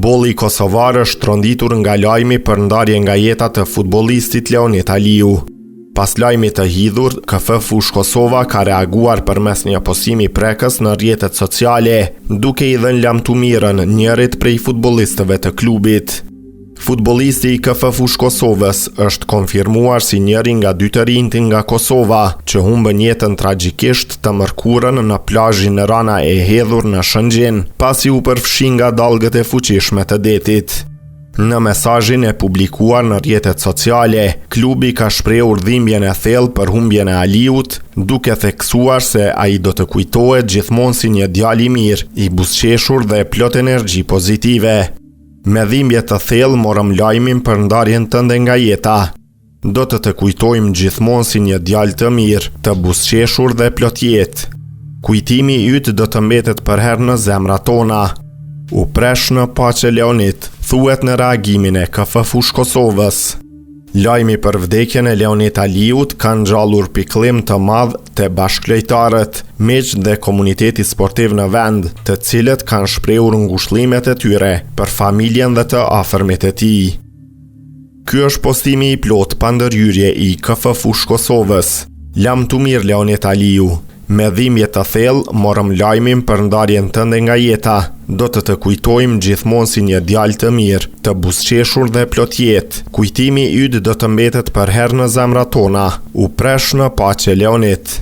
Futbolli kosovar është tronditur nga lajmi për ndarjen nga jeta të futbollistit Leonit Aliu. Pas lajmit të hidhur, KF Fushë Kosova ka reaguar përmes një postimi prekës në rrjetet sociale, duke i dhënë lamtumirën njërit prej futbollistëve të klubit. Futbollisti i KF Fushë Kosovës është konfirmuar si njëri nga dy të rinjtë nga Kosova që humbën jetën tragjikisht të mërkurën në plazhin Rana e Hedhur në Shëngjin, pasi u përfshi nga dallgët e fuqishme të detit. Në mesazhin e publikuar në rrjetet sociale, klubi ka shprehur dhimbjen e thellë për humbjen e Aliut, duke theksuar se ai do të kujtohet gjithmonë si një djalë i mirë, i buzëqeshur dhe plot energji pozitive. Me dhimbje të thellë morëm lajmin për ndarjen tënde nga jeta. Do të të kujtojmë gjithmonë si një djalë të mirë, të buzëqeshur dhe plot jetë. Kujtimi yt do të mbetet përherë në zemrat tona. U prehsh në paqe Leonit, thuhet në reagimin e KF Fushë Kosovës. Lajmi për vdekjen e Leonit Aliut ka ngjallur pikëllim të madh te bashkëlojtarët, miqtë dhe komuniteti sportiv në vend, të cilët kanë shprehur ngushëllimet e tyre për familjen dhe të afërmit e tij. Ky është postimi i plotë pa ndërhyrje i KF Fushë Kosovës. Lamtumirë Leonit Aliu. Me dhimbje të thellë morëm lajmin për ndarjen tënde nga jeta. Do të të kujtojmë gjithmonë si një djalë të mirë, të buzëqeshur dhe plot jetë. Kujtimi yt do të mbetet përherë në zemrat tona. U prehsh në paqe Leonit.